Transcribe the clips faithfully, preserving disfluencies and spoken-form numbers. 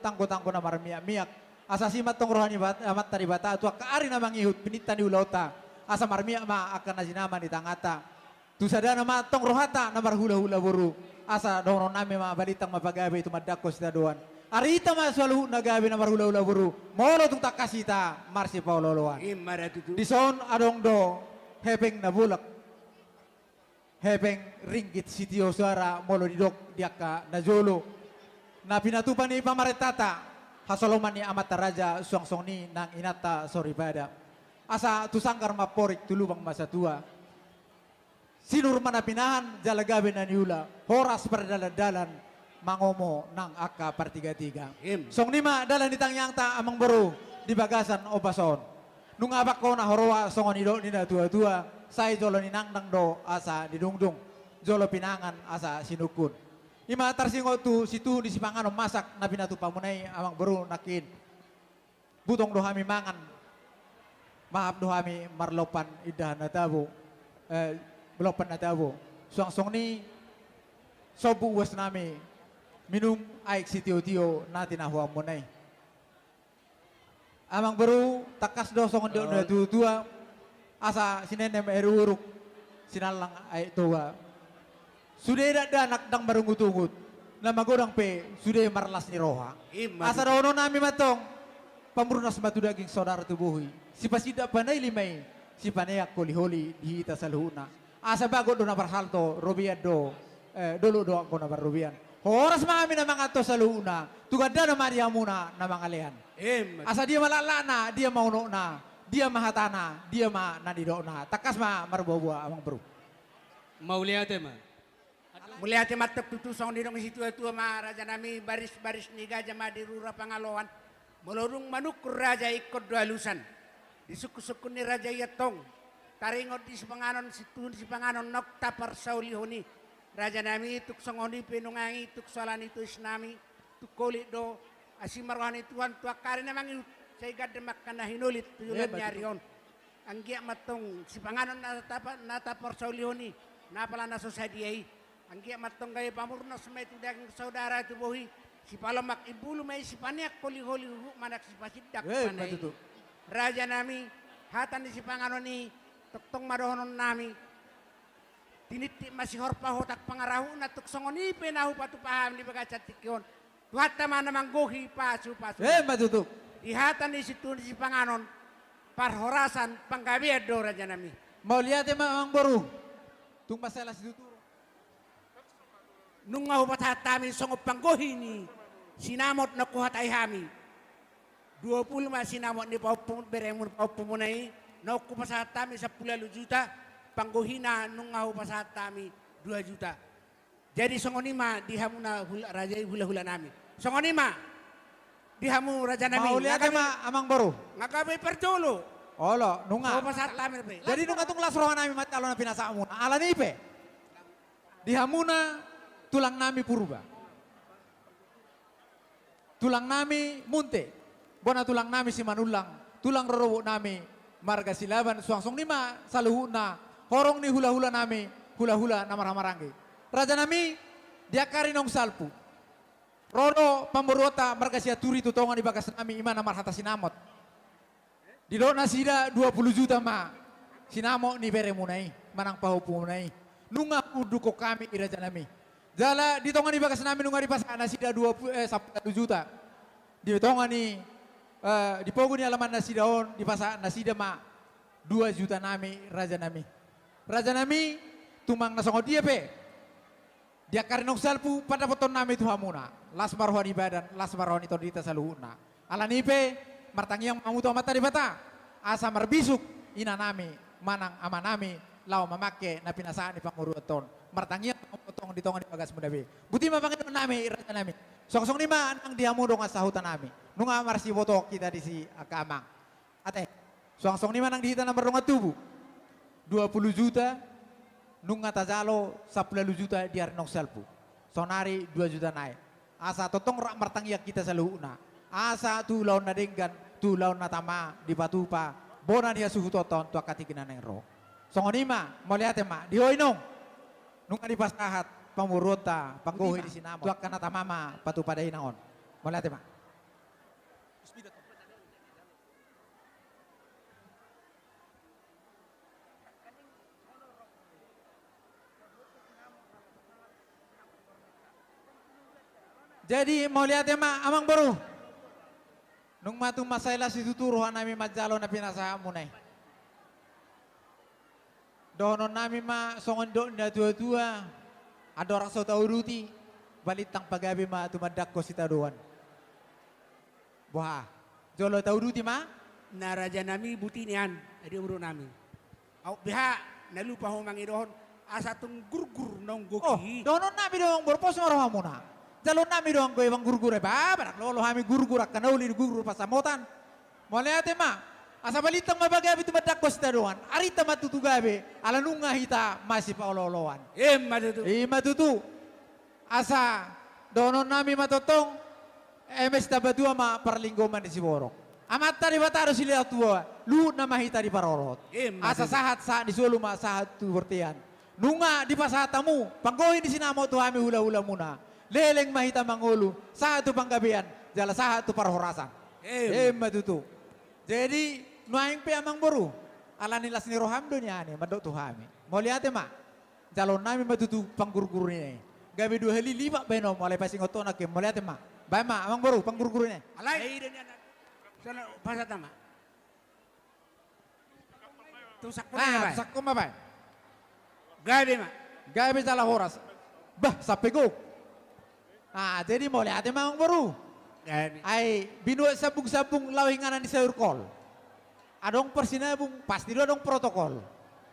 tanggo-tanggo na marmiak-miak. Asa asi ma antong roha ni Bat-, Amanta Debata tu angka ari na mangihut, pininta ni ulaonta. Asa marmiak ma angka na jinama ni tanganta. Tu sadana ma antong rohanta na marhula-hula boru. Asa dohonon nami ma, balintang ma pagabe, tumandangkon sitadoan. Arita ma saluhutna gabe na marhula-hula boru. Molo tung tangkas hita marsipaolo-oloan. Ima da tutu. Dison adong do hepeng na bolak, hepeng ringgit sitio soara, molo didok di angka na jolo. Na pinatupa ni pamarentanta, hasoloman ni amanta raja, suang songon i nang inanta soripada. Asa tu sanggar ma amporik, tu lubang ma satua. Sinur ma na pinahan, jala gabe na niula, horas pardalan-dalan, mangomo nang angka partiga-tiga. Em. Songon i ma dalan ni tangiangta, amang boru, di bagasan ombas on. Nunga bangkona huroha songon nidok ni na tua-tua, sai jolo ninangnang do asa nidungdung, jolo pinangan asa sinungkun. I ma tarsingot tu situhu ni sipanganon masak na pinatupamuna i, amang boru, nangkin. Butong do hami mangan, mahap do hami marlompan indahan na tabo, eh, lompan na tabo. Suang songon i sombu uas nami minum aek sitio-tio na tinahuanmuna i. Amang boru, tangkas do songon nidok ni na tua-tua, asa sinenem aek uruk, sinallang aek toba. Sude dakdanak ndang marungut-ungut, na magodang pe sude marlas ni roha. Ima tutu. Asa dohonon nami ma antong, pamurnas ma tu daging, saudara tu bohi, sipasindak panaili ma i, sipaneang holi-holi di hita saluhutna. Asa bagot do na marhalto, robean do, eh, dolok do anggo na marrobean. Horas ma hami na manganhon saluhutna, tu gandana ma di hamuna na mangalean. Ima tutu. Asa dia ma laklakna, dia ma unokna, dia ma hatana, dia ma na nidokna. Tangkas ma marboa-boa, amang boru. Mauliate ma. Mauliate ma antong tutu, songon nidok ni situa-tua ma, raja nami, baris-baris ni gaja ma di rura pangaloan. Molo dung manungkun raja, ingkon do alusan. Di sungkun-sungkun ni raja i antong taringot di sipanganon, situhu ni sipanganon naung taparsaulihon i. Raja nami, tung songon i pe nunga i, tung so ala ni tois nami, tung holit do, asi ma roha ni Tuhan tu angka ari na mangihut, sai gandum angka na hinolit tu joloan ni ari on. Anggiat ma antong sipanganon na tapa-, na taparsaulihon i, na apala na so sadia i. Anggiat ma antong gabe pamurnas ma i tu daging, saudara tu bohi, sipalomak imbulu ma i, sipaneang holi-holi huhut manang sipasindak panaili. Ima tutu. Raja nami, hata ni sipanganon i, tongtong ma dohonon nami. Tinitip ma sihorpa hotang pangarahutna, tung songon i pe na hupatupa hami di bagasan tingki on. Tuhanta ma na manggohi pasu-pasu. Ima tutu. Di hata ni situhu ni sipanganon, parhorasan, panggabean do, raja nami. Mauliate ma, amang boru. Tung mansai las situtu. Nunga hupasahat hami songon panggohi ni sinamot naung huhatai hami. Dua pulu ma sinamot ni pahompu, beremuna, pahompumuna i, naung hupasahat hami sampulu ualu juta, panggohina nunga hupasahat hami dua juta. Jadi songon i ma di hamuna hula-, raja i, hula-hula nami. Songon i ma di hamu, raja nami. Mauliate ma, amang boru. Nga gabe parjolo. Olo, nunga. Hupasahat hami pe. Jadi nunga tung las roha nami ma tu jalo na pinasahatmuna. Alani i pe, di hamuna tulang nami Purba, tulang nami Munte, bona tulang nami Simanullang, tulang rorobot nami marga Silaban, suang songon i ma saluhutna horong ni hula-hula nami, hula-hula na marhahamaranggi. Raja nami, di angka ari naung salpu, ro do pamoruonta marga Sianturi tu tonga ni bagas nami, i ma na marhata sinamot. Didok nasida dua pulu juta ma sinamot ni beremuna i manang pahompumuna i. Nunga huundukhon hami i, raja nami. Jala di tonga ni bagas nami nunga dipasahat nasida dua pulu, eh, sampulu ualu juta. Di tonga ni, eh, di pogu ni alaman nasida on dipasahat nasida ma dua juta nami, raja nami. Raja nami, tumang na songon dia pe, di angka ari naung salpu, pandapothon nami tu hamuna, las ma roha ni badan, las ma roha ni tondinta saluhutna. Alani i pe, martangiang ma hamu tu Amanta Debata, asa marbisuk ina nami manang ama nami laho mamangke na pinasahat ni pamoruonta on. Martangiang ma hamu antong di tonga ni bagasmuna be. Boti ma pangidoan nami, raja nami. Suang songon i ma nang di hamu dongan sahuta nami. Nunga marsibotohon hita disi, angka amang. Ate, suang songon i ma nang di hita na mardongan tubu. Dua pulu juta, nunga tajalo sampulu ualu juta di ari naung salpu. Saonari dua juta nai. Asa tongtong rap martangiang hita saluhutna. Asa tu ulaon na denggan, tu ulaon na tama, dipatupa bona ni hasuhutonta on tu angka tingki na naeng ro. Songon i ma, mauliate ma, di ho inong. Nunga dipasahat pamoruonta panggohi di sinamot. Tu angka na tama ma patupa dainang on. Mauliate ma. Jadi, mauliate ma, Amangboru. Nunga tung mansai las situtu rohanami manjalo na pinasahatmuna i. Dohononnami ma songon didok ni natuatua, andorang so tauduti, balintang pagabe ma tumandangkon sitadoan. Boha, jolo tauduti ma? Na rajanami, buti nian, adi boru nami. Aut beha, na lupa ho mangidohon, asa tung gurgur naung gok i. Oh, dohononnami do, Amangboru, pos ma rohamuna. Jalonnami do anggo i panggurgur i, ba, ba ndang lolo hami gurgur, angka na uli do gurgur pansamotan. Mauliate ma, asa balintang ma pagabe tumandangkon sitadoan, arinta ma tutu gabe, ala nunga hita masipaolooloan. Ima tutu. Ima tutu. Asa dohononnami ma tongtong, eme sitambatua ma parlinggoman ni siborok. Amanta Debata do silehon tua, luhutna ma hita diparorot. Ima tutu. Asa sahat, sahat ni solu ma sahat tu bontean. Nunga dipasahat hamu panggohi ni sinamot tu hami hulahulamuna. Leleng ma hita mangolu, sahat tu panggabean, jala sahat tu parhorasan. Ima. Ima tutu. Jadi, nuaeng pe, Amangboru, ala ni las ni roham do nian i mandok tu hami. Mauliate ma. Jalonnami ma tutu panggurgur i. Gabe dua hali lipat bahenonmu, alai pasingot ho nangkin, mauliate ma. Baen ma, Amangboru, panggurgur i. Alai. Ai, ida ni anak. Sana, pasahat ma. Tu sakkon ma, ah, baen. Tu sakkon ma, baen. Gabe ma. Gabe jala horas. Bah, sampe gok. Ah, jadi mauliate ma, Amangboru. Gabe. Ai, binuat sambung-sambung laho inganan ni sayur kol. Adong parsinabung, pasti do adong protokol.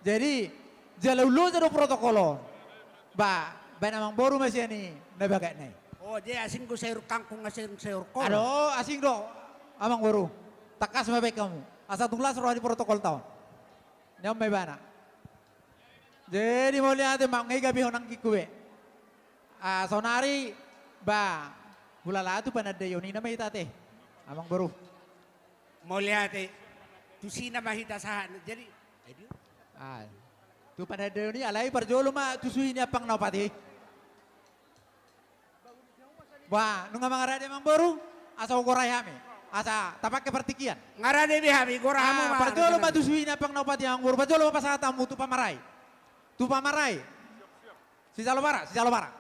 Jadi, jala ulos do protokol on. Ba, baen Amangboru ma sian i na bagak na i. Oh, jadi asing do sayur kangkung, asing sayur kol. Ado, asing do, Amangboru. Tangkas ma baen hamu. Asa tung las roha ni protokol ta on. Nian ma ibana. Jadi, mauliate ma, nga i gabehon anggingku be. Ah, saonari, ba, hulala tu panandaion i nama hita ate, Amangboru. Mauliate. Tusi nama hita sahat. Jadi, ah, tu panandaion i, alai parjolo ma tu suhi ni ampang na opat i. Ba, nunga mangarade, Amangboru, asa hugorai hami. Asa tapangke partingkian. Ngarade be hami, gora hamu ma. Ah, parjolo ma tu suhi ni ampang na opat i, Amangboru. Parjolo ma pasahat hamu tu pamarai. Tu pamarai. Sijalo bara, sijalo bara.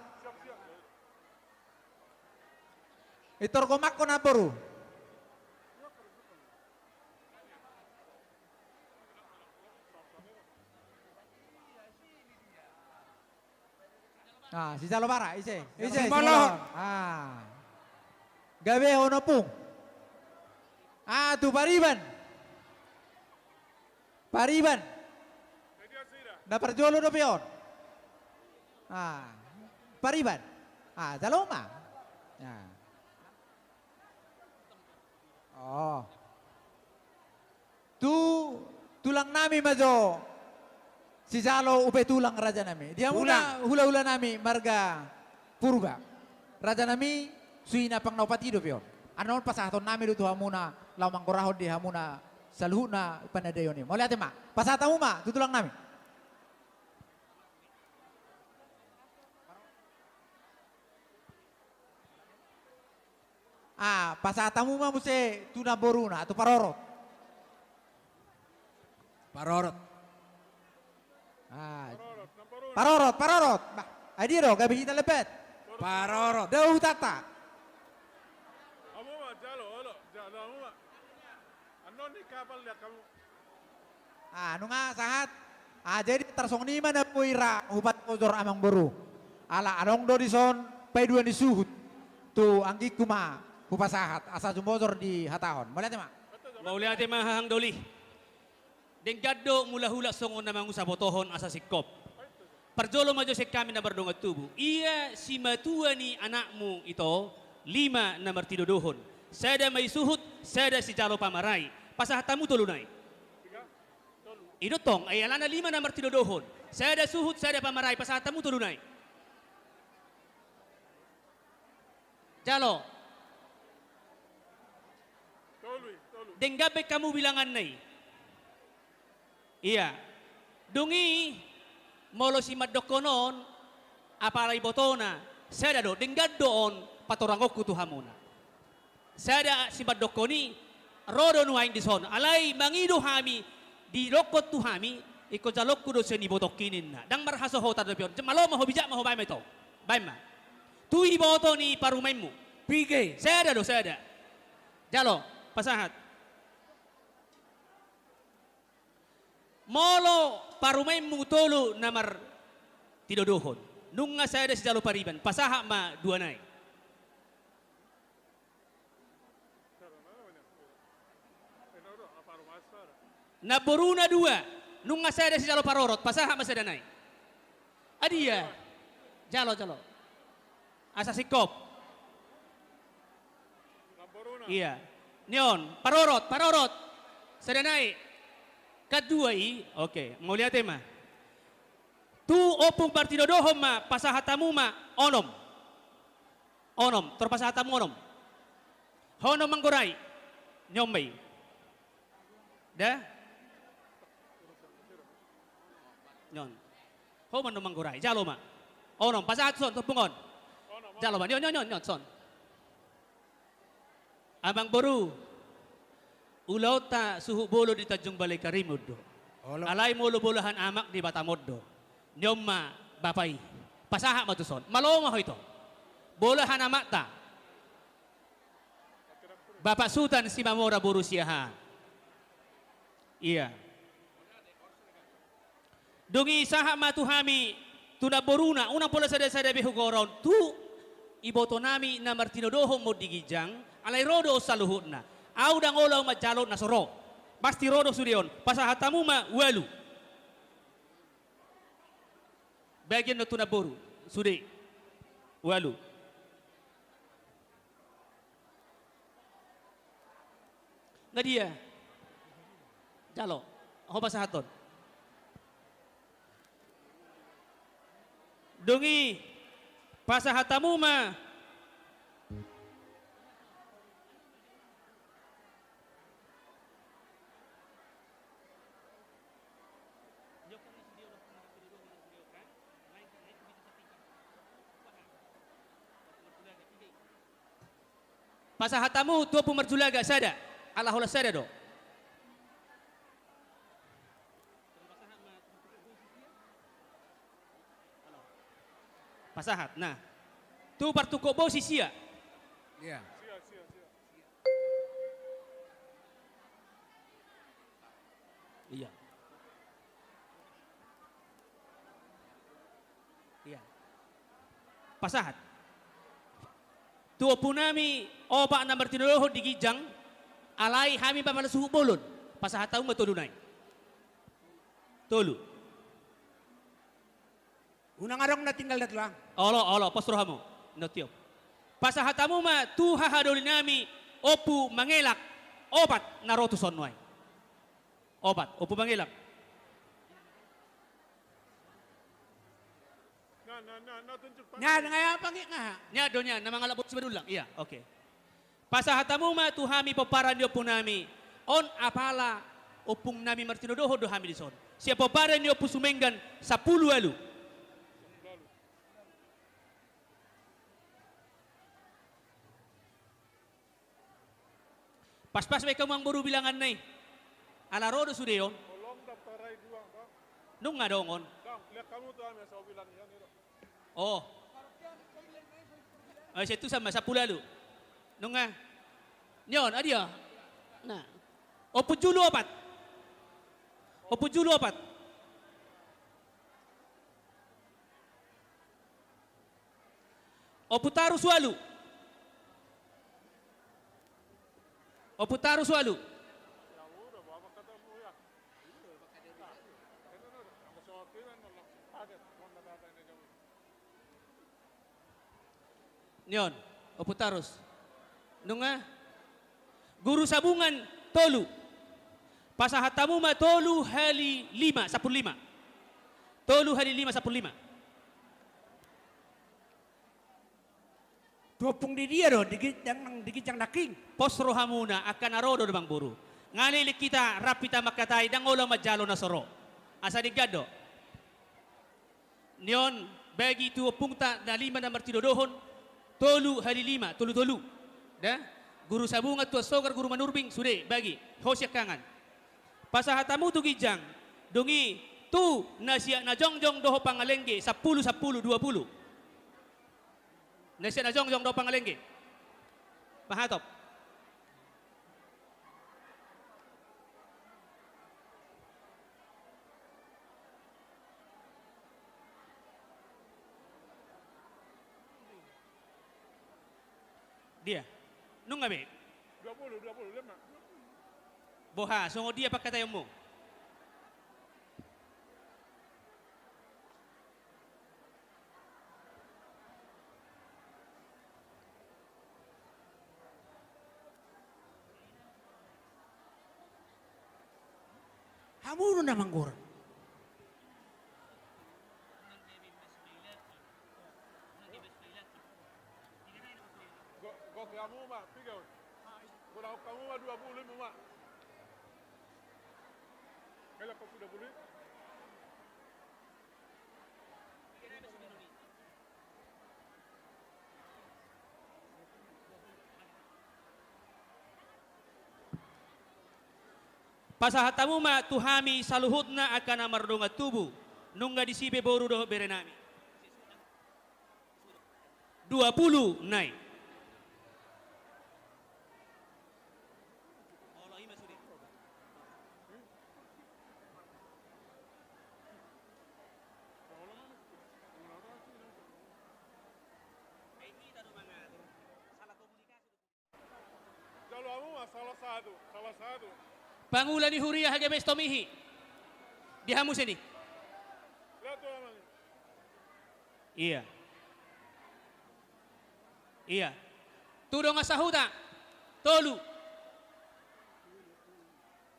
Pintor gomakkon, Amangboru. Ah, sijalo bara, ise, ise, sijalo bara. Ah. Gabe ho ompung. Ah, tu pariban. Pariban. Na parjolo dope on. Ah, pariban. Ah, jalo ma. Ah. Oh. Tu tulang nami ma jo sijalo upa tulang, raja nami. Di hamuna hulahula nami marga Purba. Raja nami, suhi ni ampang na opat i dope on. Annon pasahaton nami do tu hamuna, laho manggorahon di hamuna saluhutna panandaion i. Mauliate ma. Pasahat hamu ma tu tulang nami. Ah, pasahat hamu ma muse tu namboruna, tu parorot. Parorot. Ah. Parorot, parorot. Bah, ai dia do, gabe hita lepet. Parorot. Dao hutanta. Hamu ma, jalo, olo, jalo hamu ma. Annon ni kapal lihat kamu. Ah, nunga sahat. Ah, jadi tarsongon i ma na boi ra hupasahat jor, Amangboru. Ala adong do dison paidua ni suhut tu anggingku ma hupasahat asa jumojor dihatahon. Mauliate ma. Mauliate ma, hahang doli. Denggan do mulahulat songon na mangusabotohon asa singkop. Parjolo ma jo sian hami na mardongan tubu. Ia simatua ni anakmu ito, lima na martinodohon. Sada ma i suhut, sada sijalo pamarai. Pasahat hamu tolu nai. I do tong, ai alana lima na martinodohon. Sada suhut, sada pamarai, pasahat hamu tolu nai. Jalo. Denggan be hamu bilanganna i. Ia. Dung i, molo simandokkon on, apala ibotona, sada do, denggan do on patorangonku tu hamuna. Sada simandokkon i, ro do nuaeng dison. Alai mangido hami, didokkon tu hami, ingkon jalongku do sian ibotongki ninna. Ndang marhasohotan dope on. Malo ma ho, bijak ma ho, baen ma ito. Baen ma. Tu iboto ni parumaenmu. Pige. Sada do, sada. Jalo, pasahat. Molo parumaenmu tolu na martinodohon, nunga sada sijalo pariban, pasahat ma dua nai. Namboruna dua, nunga sada sijalo parorot, pasahat ma sada nai. Adia. Jalo, jalo. Asa singkop. Iya. Nion, parorot, parorot. Sada nai. Kan dua i. Oke, mauliate ma. Tu ompung martinodohon ma, pasahat hamu ma onom. Onom, tor pasahat hamu onom. Ho na manggorai. Nion ma i. Da? Nion. Ho ma na manggorai, jalo ma. Onom, pasahat son, tu ompung on. Jalo ma, nion, nion, nion, nion, son. Amangboru, ulaonta suhut bolon di Tanjung Balai Karimun do. Olo. Alai molo bolahan amak di Batam on do. Nion ma bapa i. Pasahat ma tuson. Malo ma ho ito. Bolahan amakta. Bapak Sutan Simamora boru Siahaan. Iya. Dung i sahat ma tu hami, tu namboruna, unang pola sada-sada be hugoron, tu ibotonami na martinodohon ma on di ginjang, alai ro do on saluhutna. Ahu ndang olo ahu manjalo na so ro. Pasti ro do sude on, pasahat hamu ma ualu. Bagian do tu namboru, sude. Ualu. Nadia. Jalo. Ho pasahathon. Dung i pasahat hamu ma. Pasahat hamu tu ompung marjulaga sada. Ala holan sada do. Pasahat, nah. Tu partungkot bosi sia. Iya. Iya. Iya. Pasahat. Tu ompunami opat na martinodohon di ginjang, alai hami ma pala suhut bolon. Pasahat hamu ma tolu nai. Tolu. Unang adong na tinggal da tulang. Olo, olo, pos rohamu. Notio. Pasahat hamu ma tu hahadolinami Ompu Mangelak opat na ro tuson nuaeng. Opat, Ompu Mangelak. Nya, nya, nya, nya, tunjuk tangan. Nya, nya, apa nge, nga? Nya do nya, na mangalap bosi Simanullang. Iya, oke. Pasahat hamu ma tu hami pomparan ni ompunami. On apala ompungnami martinodohon do hami dison. Sian pomparan ni Ompu Sumenggan sampulu ualu. Paspas ma i hamu amangboru bilanganna i. Ala ro do sude on. Nunga dongon. Oh. Ai, sai tu sama sampulu ualu. Nunga. Nion, adia. Nah. Ompu Julu opat. Ompu Julu opat. Ompu Tarus ualu. Ompu Tarus ualu. Nion, Ompu Tarus. Nunga. Guru Sabungan tolu. Pasahat hamu ma tolu hali lima, sampulu lima. Tolu hali lima, sampulu lima. Tu ompung di dia do, di ginjang nang, di ginjang nangkin. Pos rohamuna, angka na ro do, amangboru. Nga leleng hita rap hita mangkatai, ndang olo manjalo na so ro. Asa denggan do. Nion, bagi tu ompungta na lima na martinodohon, tolu hali lima, tolu tolu. Da? Guru Sabungan, Tuan Sogar, Guru Manurbing, sude, bagi. Ho siangkangan. Pasahat hamu tu ginjang, dung i tu na siak na jongjong dohot pangalengge, sampulu, sampulu, dua pulu. Na sian na jongjong do pangalengge. Pahatop. Dia. Nunga be. Dua puluh, dua puluh lima. Boha, songon dia pangkataionmu? Hamu do na manggora. Gok, gok hamu ma, piga on. Gok hamu ma dua puluh lima ma. Mela kau sudah boleh. Pasahat hamu ma tu hami saluhutna angka na mardongan tubu, nunga disi pe boru dohot berenami. Dua puluh nai. Jalo hamu ma salah satu, salah satu. Pangula ni huria H G B S Tomihi. Dia hamu sini. Lihat tuh namanya. Iya. Iya. Tu dongan sahuta. Tolu.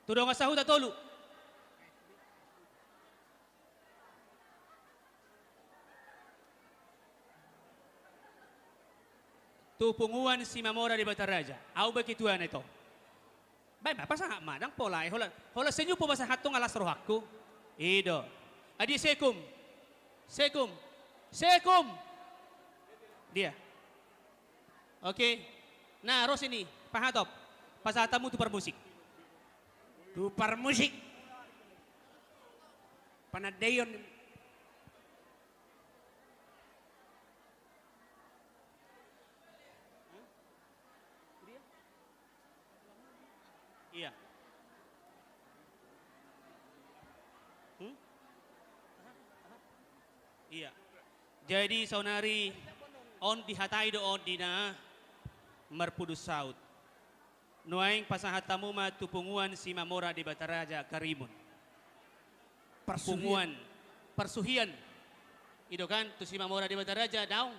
Tu dongan sahuta tolu. Tu punguan Simamora Debata Raja. Au be ketuana ito. Baen ma, pasahat ma, ndang pola, eh, holan, holan senyum pe pasahat tu nga las rohangku. I do. Adia Sekum. Sekum. Sekum. Dia. Oke. Nah, ro sini, pahatop. Pasahat hamu tu parmusik. Tu parmusik. Panandaion. Iya. Hmm? Iya. Jadi saonari on dihatai do on di na marpudun saut. Nuaeng pasahat hamu ma tu punguan Simamora Debata Raja Karimun. Parsuhian. Punguan parsuhian. I do kan, tu Simamora Debata Raja daong.